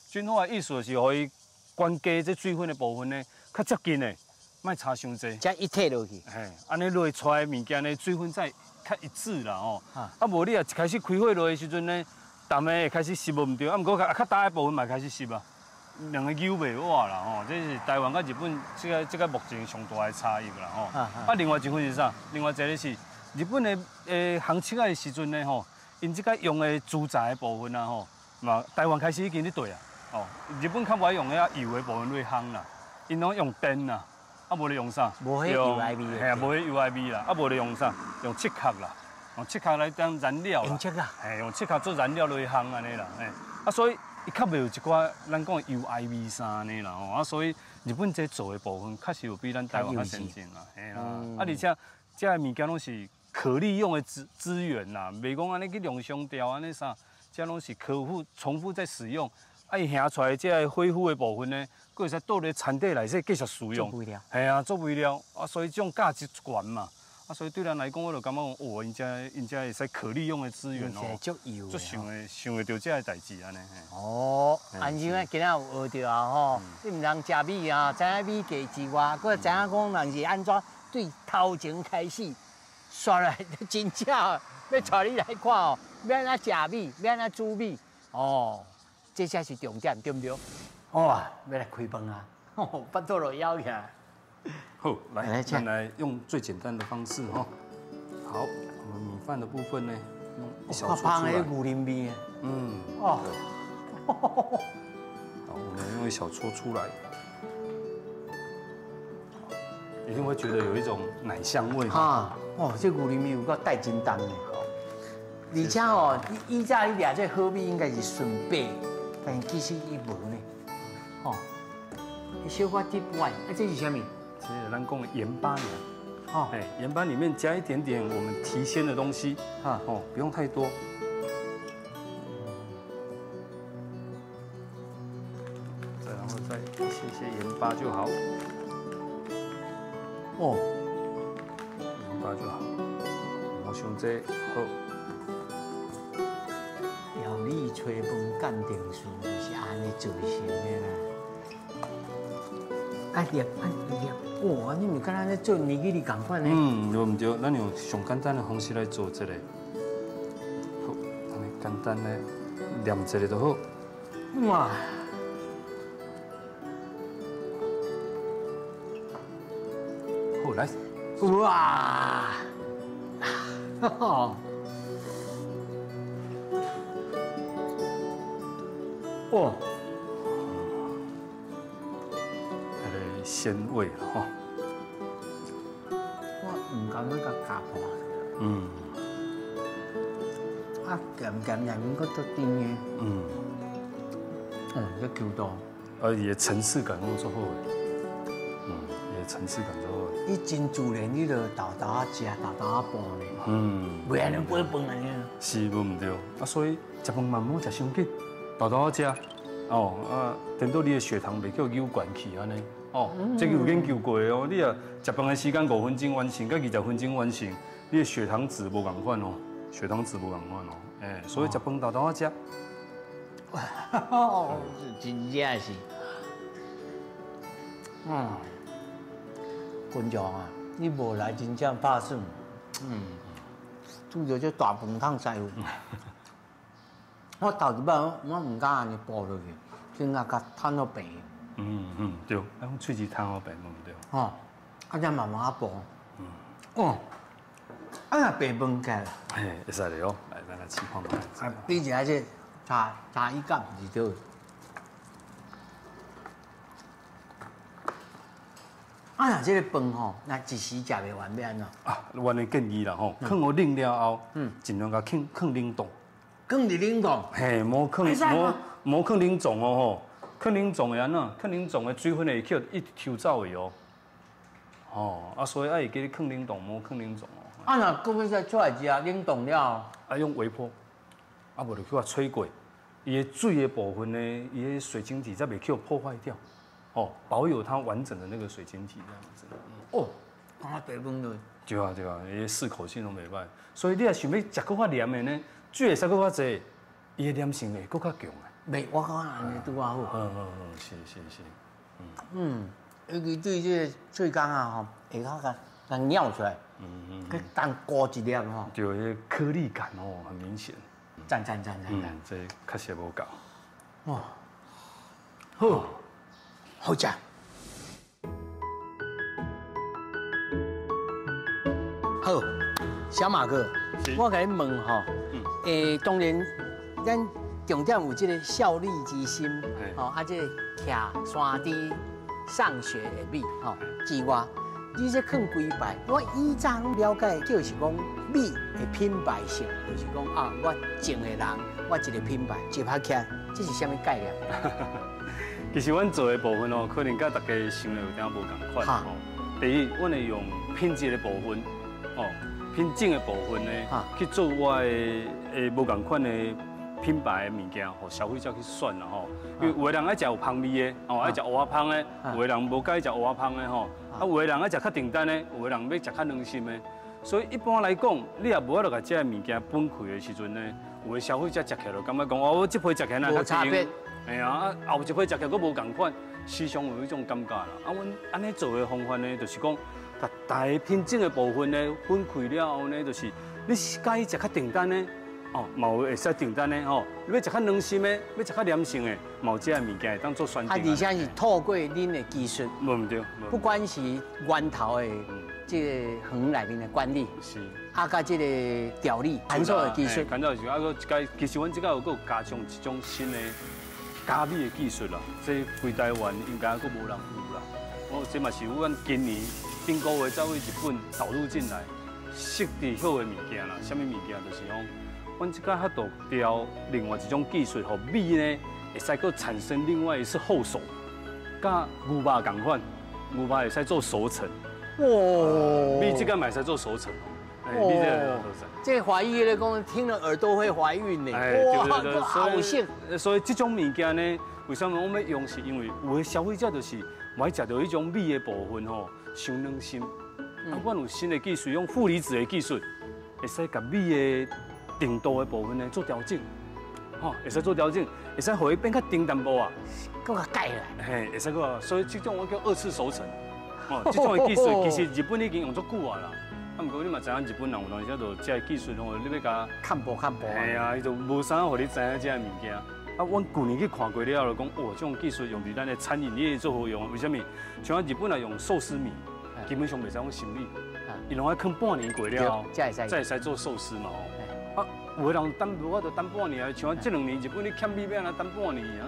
均化的意思就是予伊懸低這水分的部分呢，較接近的，莫差傷濟。才一體落去。嘿，按呢落出來的物件呢，水分才較一致啦吼。啊，無你啊，一開始開火落的時陣呢，淡的會開始濕無毋對，啊，毋過較焦的部分嘛開始濕啊。兩个扭袂活啦吼，這是台灣佮日本這個目前上大的差異啦吼。啊，另外一份是啥？另外一个是日本的烘車仔的時陣呢吼，𪜶這个用的資材的部分啊吼，嘛台灣開始已經咧對啊，哦，日本較無愛用遐油的部分落烘啦，𪜶攏用電啦，啊無咧用啥？無彼油味的。嘿啊，無彼油味啦，啊無咧用啥？用竹殼啦，用竹殼來當燃料。用竹殼。嘿，用竹殼做燃料落去烘按呢啦，嘿，啊所以。伊較袂有一寡咱講的油埃味啥按呢啦吼，啊所以日本這做的部分確實有比咱台灣較先進啦，嘿啦，啊而且這个物件攏是可利用的資源啦，袂講按呢去弄傷掉按呢啥，這攏是可復重複再使用，啊伊行出來這个恢復的部分呢，閣會使倒咧田底內底繼續使用。做肥料。嘿啊，做肥料，啊所以這種價值懸嘛，啊，所以對咱來講，我就感覺講，哦，𪜶遮𪜶遮會使可利用的資源哦，足油，足想會想會著這个代誌按呢。哦，按呢今仔有學著啊吼，你毋通食米啊，知影米價之外，閣知影講人是按怎對頭前開始，煞來真正欲帶你來看哦，欲按怎食米，欲按怎煮米，哦，這才是重點，對毋對？哇，欲來開飯啊，腹肚都枵起來。好，來，咱來用最簡單的方式哈。好，我們米飯的部分呢，用一小撮出來。牛奶味。嗯。哦。好，我們用一小撮出來，一定會覺得有一種奶香味。哈，哦，這牛奶味有夠帶真重的。好，而且哦，以早你掠這好米應該是純白，但是其實伊無呢。哦，小可滴歪，啊，這是啥物？這是咱講的鹽巴呢，哦，哎，鹽巴裡面加一點點我們提鮮的東西，哈，哦，不用太多。再然後再一些些鹽巴就好。哦，鹽巴就好。我想這好。料理炊飯鑑定書就是按呢做成的啦。啊捏啊捏，哇！你毋敢若咧做尼吉里仝款呢？嗯，對毋對？咱用上簡單的方式來做這個。好，按呢簡單的念一下就好。哇！好，來。哇！哈哈。哦。鮮味吼，我毋甘欲共咬破。嗯。啊，鹹鹹內面閣足甜的。嗯。嗯，這 Q 度。啊，伊的層次感攏足好的。嗯，伊的層次感足好的。你真自然，你就沓沓仔食，沓沓仔哺呢。嗯。袂按呢掰飯按呢。是，無毋對。啊，所以食飯慢慢食傷緊，沓沓仔食。哦，啊，顛倒你的血糖袂叫扭懸去按呢。哦，這個有研究過的哦。你若食飯的時間5分鐘完成，佮20分鐘完成，你的血糖值無仝款哦，血糖值無仝款哦。哎，所以食飯沓沓仔食。哦，真正是。嗯，军长啊，你無來真正拍算。嗯，煮著這大飯桶師傅。我頭一擺我毋敢按呢哺落去，先啊共攤到平。嗯嗯，對，啊，用喙齒攤好白，無毋對。哦，啊，才慢慢仔哺。嗯。哦，啊，若白飯起來。嘿，會使咧哦，來，咱來試看覓。啊，比一下這茶茶一感是對。啊，若這個飯吼，若一時食袂完，欲按怎？啊，阮的建議啦吼，囥予冷了後，嗯，盡量共囥囥冷凍。囥佇冷凍？嘿，無囥無無囥冷藏哦吼。囥冷藏會按怎？囥冷藏的水分會去一直抽走去哦。哦，啊，所以愛會記得囥冷凍，無囥冷藏哦。啊，若閣欲再出來食，冷凍了。啊，用微波，啊，無就去予吹過，伊的水的部分呢，伊的水晶體才袂去破壞掉，哦，保有它完整的那個水晶體這樣子。哦，敢白飯落。對啊對啊，伊的適口性攏袂歹，所以你若想欲食閣較黏的呢，水會使閣較濟，伊的黏性會閣較強。袂，我感覺按呢拄仔好。嗯嗯嗯，是是是，嗯。嗯，尤其對這個喙工啊吼，會較共共咬出來，嗯嗯，去當糊一粒吼。對，彼个顆粒感哦，很明顯。讚讚讚讚讚。這確實無夠。哦，好，好食。好，小馬哥，我共你問吼，欸，當然咱。重點有這個孝悌之心，吼，啊，這個徛山豬上學的米，吼之外，你這囥幾擺？我以早攏了解，就是講米的品牌性，就是講啊，我種的人，我一個品牌集合起來，這是啥物概念？其實阮做的部分哦，可能佮大家想的有點無仝款吼。第一，阮會用品質的部分，哦，品種的部分呢，去做我的無仝款的。品牌的物件，予消費者去選啦吼。因為有的人愛食有芳味的，哦，愛食芋仔芳的；有的人無佮意食芋仔芳的吼。啊，有的人愛食較重擔的，有的人欲食較軟心的。所以一般來講，你也無法度共這个物件分開的時陣呢，有的消費者食起來就感覺講，哦，我這批食起來無差別，哎呀，啊後一批食起來閣無仝款，時常有彼種感覺啦。啊，阮按呢做的方法呢，就是講，共大品種的部分呢分開了後呢，就是你喜歡食較重淡的，哦，嘛有會使重淡的吼，你欲食較軟心的，欲食較黏性的，嘛有這个物件會當做選擇。啊，而且是透過恁的技術，無毋對，不管是源頭的這个園內面的管理，啊，佮這个調理乾燥的技術，乾燥的技術，啊，閣這个其實阮這个有閣加上一種新的加米的技術啦，這規台灣應該閣無人有啦。哦，這嘛是阮今年頂個月才為日本導入進來，設置好的物件啦。啥物物件？就是講，阮這个法度調另外一種技術，予米呢會使閣產生另外一次後熟，佮牛肉仝款，牛肉會使做熟成。哇！米這个嘛會使做熟成哦，米這个熟成。這個懷疑咧講，聽了耳朵會懷孕呢。哇，好性。所以這種物件呢，為啥物我欲用？是因為有的消費者就是無愛食著彼種米的部分吼，傷軟心。啊，阮有新的技術，用負離子的技術，會使共米的程度的部分呢做調整，吼，會使做調整，會使予伊變較甜淡薄啊，閣較蓋來。嘿，會使閣，所以這種我叫二次熟成。哦，這種的技術其實日本已經用足久啊啦。啊，毋過你嘛知影日本人有當時就這个技術吼，你欲共看薄看薄。嘿啊，伊就無啥予你知影這个物件。啊，阮舊年去看過了後，就講哇，這種技術用佇咱的餐飲業足好用。為啥物？像日本人用壽司米，基本上袂使用新米，伊攏愛囥半年過了後，才會使做壽司嘛吼。啊，有的人等無法度等半年啊，像這兩年日本咧欠米欲按怎等半年啊？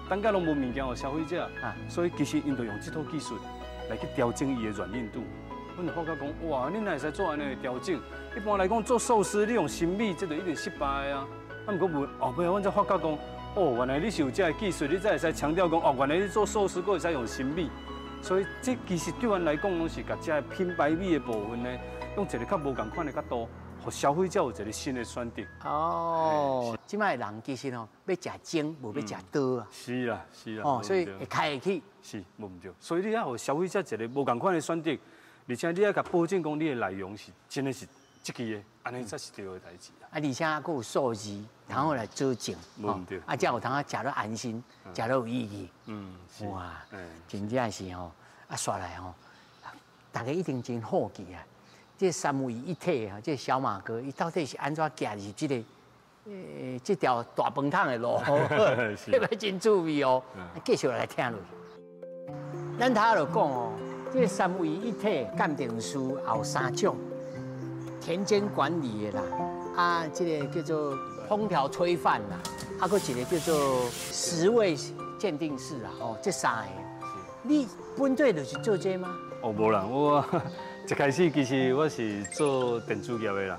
等甲攏無物件予消費者，所以其實𪜶就用這套技術來去調整伊的軟硬度。阮就發覺講，哇，你哪會使做按呢調整？一般來講做壽司，你用新米，這就一定失敗啊。啊，毋過無後尾阮才發覺講，哦，原來你是有這个技術，你才會使強調講，哦，原來你做壽司閣會使用新米。所以這其實對阮來講，攏是共這个品牌米的部分呢，用一个較無仝款的角度，予消費者有一个新的選擇。哦，這擺人其實吼，欲食精，無欲食刀啊。是啦，是啦。哦，所以會開會去。是，無毋對。所以你愛予消費者一个無仝款的選擇，而且你愛共保證講你的內容是真的是這支的，按呢才是對的代誌啊。啊，而且閣有數字，通好來佐證，無毋對。啊，才有通食得安心，食得有意義。哇，真正是吼，啊，煞來吼，大家一定真好奇啊。這三位一體啊，這小馬哥，伊到底是按怎行入這个，這條大飯桶的路？這個真趣味哦。繼續來聽落去。咱頭仔就講哦，這三位一體鑑定師也有三種，田間管理的啦，啊，這个叫做烹調炊飯啦，啊，閣一個叫做食味鑑定師啦，哦，這三个。你本底就是做這嗎？哦，無啦，我一開始其實我是做電子業的啦，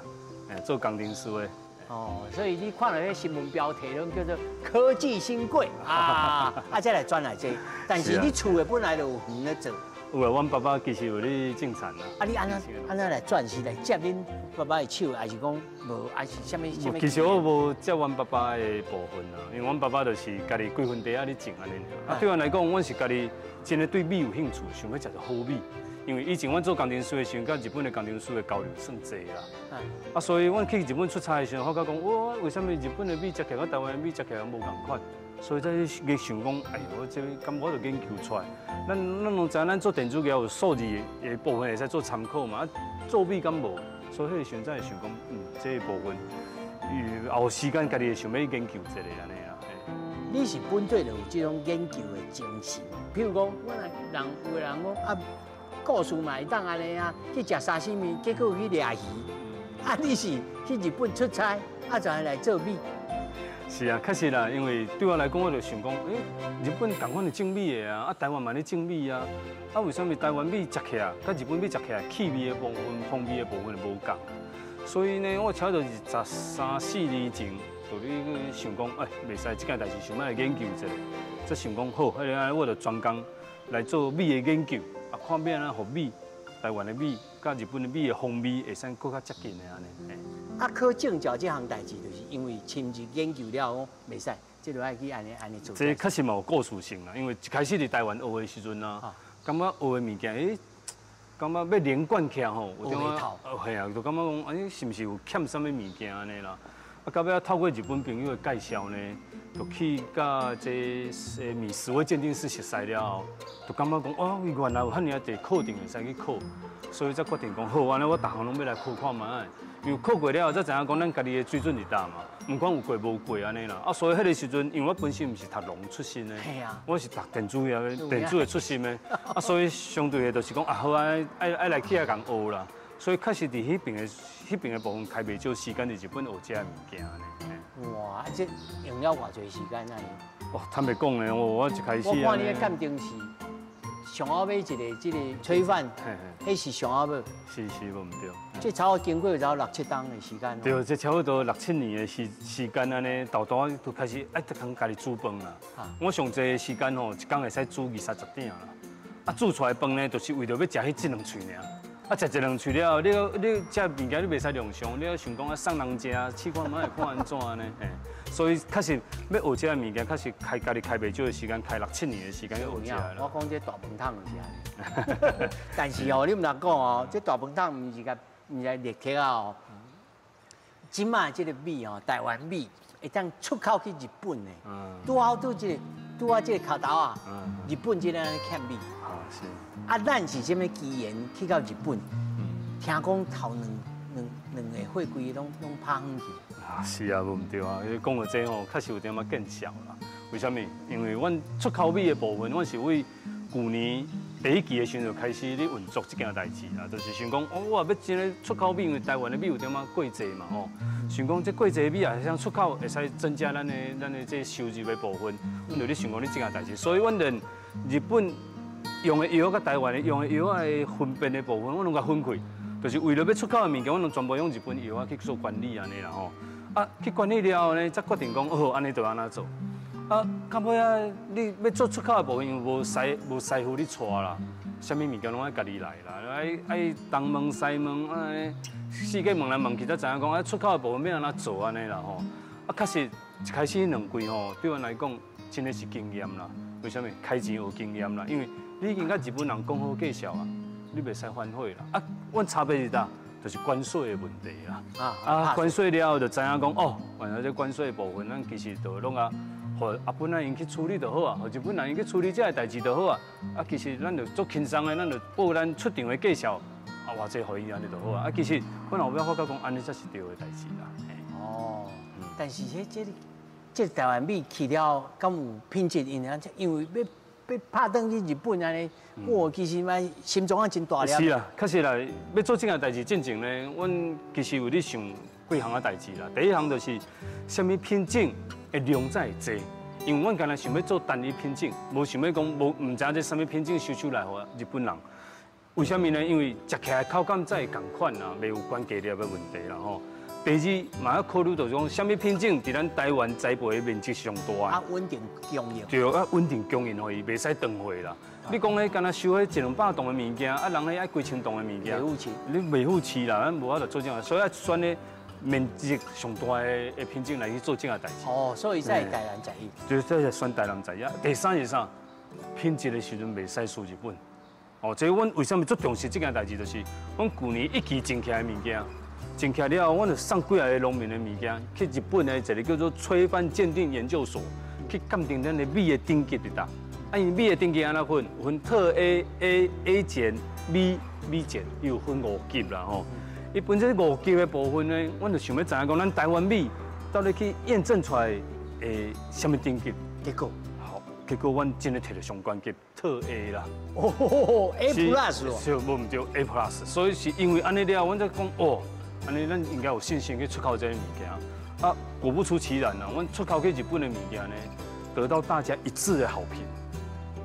做工程師的。哦，所以你看到彼新聞標題攏叫做科技新貴啊，啊，才來轉來這。但是你厝的本來就有園咧做。有啊，阮爸爸其實有咧種田啦。啊，你按怎按怎來轉？是來接恁爸爸的手，還是講無？還是啥物啥物？其實我無接阮爸爸的部分啦，因為阮爸爸就是家己規份地仔咧種按呢。啊，對阮來講，阮是家己真的對米有興趣，想欲食著好米。因為以前阮做工程師的時陣，佮日本的工程師的交流算濟啦。啊，所以阮去日本出差的時陣，發覺講，哇，為啥物日本的米食起來，佮台灣的米食起來無仝款？所以才去想講，哎呦，這敢無法度研究出來？咱攏知影，咱做電子業有數字的部分會使做參考嘛，啊，做米敢無？所以彼個時陣才會想講，這個部分，有時間家己會想欲研究一下按呢啦。你是本底就有這種研究的精神，譬如講，我人有的人講啊，故事嘛會當按呢啊，去食沙西米，結果去掠魚。啊，你是去日本出差，啊，就來做米。是啊，確實啦，因為對我來講，我就想講，日本仝款是種米的啊，啊，台灣嘛咧種米啊，啊，為啥物台灣米食起來，佮日本米食起來，氣味的部分、風味的部分無仝？所以呢，我差不多二十三四年前，就咧想講，哎，袂使，這件代誌想欲來研究一下，才想講好，彼个我就專工來做米的研究，啊，看欲按怎予米，台灣的米佮日本的米的風味會使閣較接近的按呢。啊，考證照這項代誌，就是因為深入研究了後，袂使，這就愛去按呢按呢做。這確實嘛有故事性啦，因為一開始佇台灣學的時陣啊，感覺學的物件，感覺欲連貫起來吼，有點仔，係啊，就感覺講，哎，是毋是有欠啥物物件按呢啦？啊，到尾仔透過日本朋友的介紹呢，就去佮這個米食味鑑定師熟似了後，就感覺講，哦，原來有遐爾濟課程會使去考，所以才決定講，好，按呢我逐項攏欲來考看覓。因為考過了後，才知影講咱家己的水準佇佗嘛，毋管有過無過按呢啦。啊，所以彼個時陣，因為我本身毋是讀農出身的，我是讀電子業、電子的出身的，啊，所以相對的，就是講啊，好啊，愛愛來去遐共學啦。所以確實佇彼邊的部分開袂少時間佇日本學這个物件呢。哇，這用了偌濟時間啊？哦，坦白講呢，我一開始，我看你的鑑定是上後尾一個這個炊飯，彼是上後尾。是是，無毋對。這差不多經過有六七冬的時間。對，這差不多六七年的時間按呢，沓沓就開始愛通家己煮飯啦。我上濟時間吼，一工會使煮二三十鼎啦。啊，煮出來飯呢，就是為著欲食彼一兩喙爾。啊，食一兩喙了後，你這物件你袂使量上，你欲想講啊送人食，試看覓會看按怎呢？嘿，所以確實欲學這个物件，確實開家己開袂少的時間，開六七年的時間去學這个。我講這大飯桶就是按呢，但是哦，你毋通講哦，這大飯桶毋是共毋是立克啊哦。這擺這个米哦，台灣米會當出口去日本的，拄好拄這个拄好這个跤頭啊，日本這个欠米。啊是。啊，咱是啥物機緣去到日本？聽講頭兩個貨櫃攏拍遠去。啊，是啊，無毋對啊。你講到這吼，確實有點仔見笑啦。為啥物？因為阮出口米的部分，阮是為舊年第一季的時陣就開始咧運作這件代誌啦，就是想講，哦，我欲真的出口米，因為台灣的米有點仔過濟嘛吼，想講這過濟米也會使出口，會使增加咱的這收入的部分，阮就咧想講咧這件代誌，所以阮連日本用的藥佮台灣的用的藥仔的分辨的部分，阮攏共分開，就是為了欲出口的物件，阮攏全部用日本藥仔去做管理按呢啦吼。啊，去管理了後呢，才決定講，哦，按呢就按呢做。啊，到尾啊，你欲做出口的部分，因為無師傅咧帶啦，啥物物件攏愛家己來啦，愛愛東問西問，按呢四界問來問去，才知影講啊，出口的部分欲按怎做按呢啦吼。啊，確實一開始兩季吼，對阮來講真的是經驗啦。為啥物？開錢學經驗啦，因為你已經佮日本人講好價數啊，你袂使反悔啦。啊，阮差別佇佗？就是關稅的問題啦。啊，關稅了後就知影講哦，原來這關稅的部分，咱其實就攏啊，予日本人𪜶去處理就好啊，予日本人𪜶去處理這个代誌就好啊。啊，其實咱就足輕鬆的，咱就報咱出場的價數，啊，偌濟予伊按呢就好啊。啊，其實阮後尾發覺講，按呢才是對的代誌啦。哦，但是這台灣米去了，敢有品質？因為欲拍轉去日本按呢，我其實嘛心臟啊真大粒。是啦，確實啦，欲做這件代誌進前呢，阮其實有咧想幾項仔代誌啦。第一項就是啥物品種的量才會濟，因為阮干焦想欲做單一品種，無想欲講無毋知影這啥物品種收手來予日本人。為啥物呢？因為食起來口感才會仝款啦，袂有懸低粒的問題啦吼。第二，嘛欲考慮到講，啥物品種佇咱台灣栽培的面積上大？啊，穩定供應。對，啊，穩定供應予伊，袂使斷貨啦。你講彼干焦收彼一兩百噸的物件，啊，人彼愛幾千噸的物件，袂敷飼。你袂敷飼啦，咱無法度做這個，所以愛選彼面積上大的品種來去做這個代誌。哦，所以才會台南11。對，這是選台南11。第三是啥？品質的時陣袂使輸日本。哦，這阮為啥物足重視這件代誌？就是阮舊年一期種起來的物件。種起來了後，阮就送幾个農民的物件去日本的一个叫做炊飯鑑定研究所去鑑定咱的米的等級佇佗。啊，因米的等級按怎分？分特 A、A、A 減、B、B 減，伊有分五級啦吼。伊分這五級的部分呢，阮就想欲知影講，咱台灣米到底去驗證出來會啥物等級？結果，好，結果阮真的摕著上懸級特 A 啦。哦，A plus 哦。是，無毋對，A plus。所以是因為按呢了，阮才講哦。按呢，咱應該有信心去出口這个物件。啊，果不出其然啦，阮出口去日本的物件呢，得到大家一致的好評。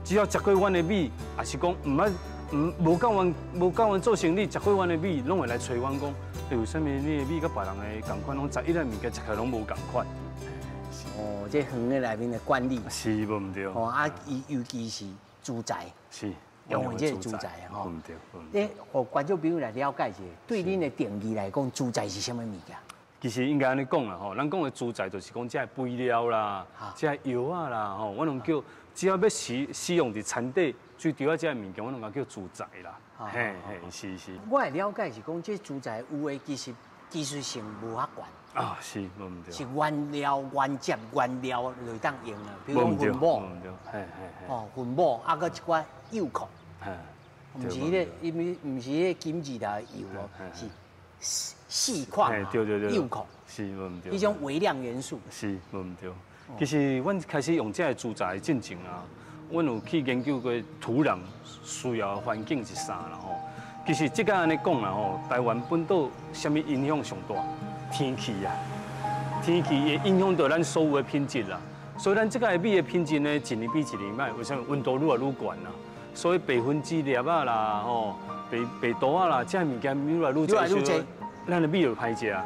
只要食過阮的米，也是講毋捌毋無佮阮無佮阮做生意，食過阮的米，攏會來揣阮講，欸，為啥物你的米佮別人的仝款，攏11的物件食起來攏無仝款？哦，這園的內面的管理是無毋對。哦，啊，伊尤其是資材。是。用這個資材吼，毋對。你予觀眾朋友來了解一下，對恁的定義來講，資材是啥物物件？其實應該按呢講啦吼，咱講的資材就是講這个肥料啦，這个藥仔啦吼，阮攏叫只要欲使用佇田底最著愛這个物件，阮攏共叫資材啦。嘿嘿，是是。我的了解是講，這資材有的其實技術性無遐懸。啊，是，無毋對。是原料、原汁、原料就會當用啊，比如講分母，嘿嘿嘿。哦，分母啊，閣一寡鈾礦，毋是彼个，因為毋是彼个金字頭的鈾哦，是矽礦，對對對，鈾礦，是無毋對。彼種微量元素。是無毋對。其實阮開始用這个資材進前啊，阮有去研究過土壤需要的環境是啥啦吼。其實這個按呢講啦吼，台灣本島啥物影響上大？天氣啊，天氣會影響著咱所有的品質啦。所以咱這个米的品質呢，一年比一年䆀。為啥物？溫度愈來愈懸啦，所以白分子粒仔啦，吼，白白毒仔啦，這个物件愈來愈濟，咱的米就歹食。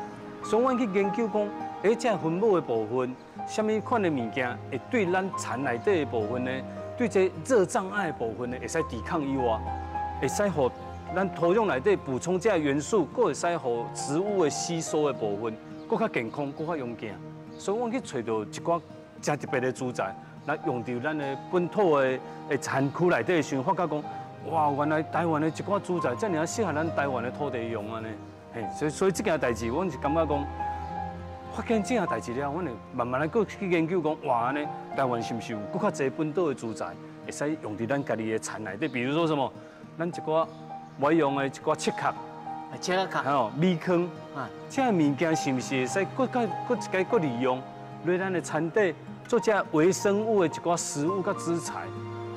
所以阮去研究講，這个分母的部分，啥物款的物件會對咱田內底的部分呢？對這熱障礙的部分呢，會使抵抗以外，會使予咱土壤內底補充這个元素，閣會使予植物的吸收的部分，閣較健康，閣較勇健。所以，阮去揣著一寡誠特別的資材，來用佇咱的本土的產區內底的時陣，發覺講，哇，原來台灣的一寡資材，遮爾仔適合咱台灣的土地用按呢。嘿，所以這件代誌，阮是感覺講，發現這件代誌了，阮會慢慢來閣去研究講，哇，按呢台灣是毋是有閣較濟本土的資材，會使用佇咱家己的田內底？比如說什麼，咱一寡愛用的一寡切殼，切殼，吼，米糠，啊，這个物件是毋是會使閣較閣一个閣利用，佇咱的田底做這微生物的一寡食物佮資材，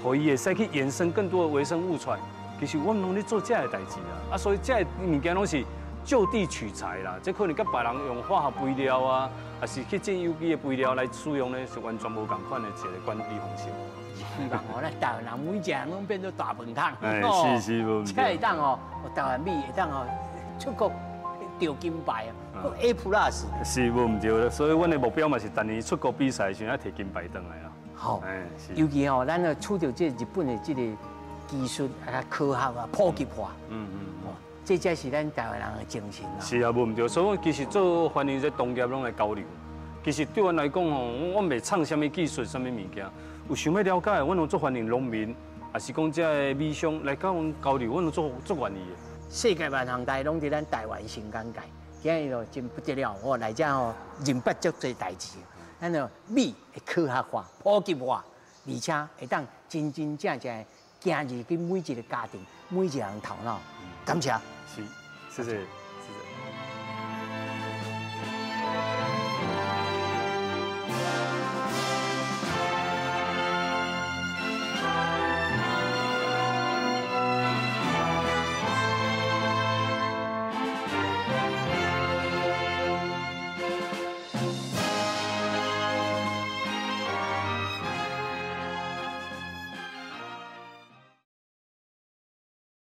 予伊會使去衍生更多的微生物出來。其實阮攏咧做這个代誌啦，啊，所以這个物件攏是就地取材啦，這可能佮別人用化學肥料啊，抑是去進有機的肥料來使用呢，是完全無仝款的一个管理方式。希望哦，咱台灣人每一个人攏變做大飯桶。哎，是是，無毋對。這會當哦，台灣米會當哦，出國得金牌啊，A plus。是無毋對，所以阮的目標嘛是逐年出國比賽時陣愛提金牌轉來啦。好，尤其哦，咱啊取著這日本的這個技術啊、科學啊普及化。這才是咱台灣人的精神啦。是啊，無毋對，所以其實做歡迎這農業攏來交流。其實對阮來講吼，我袂創啥物技術、啥物物件，有想欲了解，阮攏足歡迎農民，抑是講這个米商來佮阮交流，阮攏足足願意的。世界萬項代攏佇咱台灣新簡介，今日就真不得了，我來遮吼認捌足濟代誌。咱就米會科學化、普及化，而且會當真真正正行入去每一個家庭、每一個人頭腦。感謝。是，謝謝。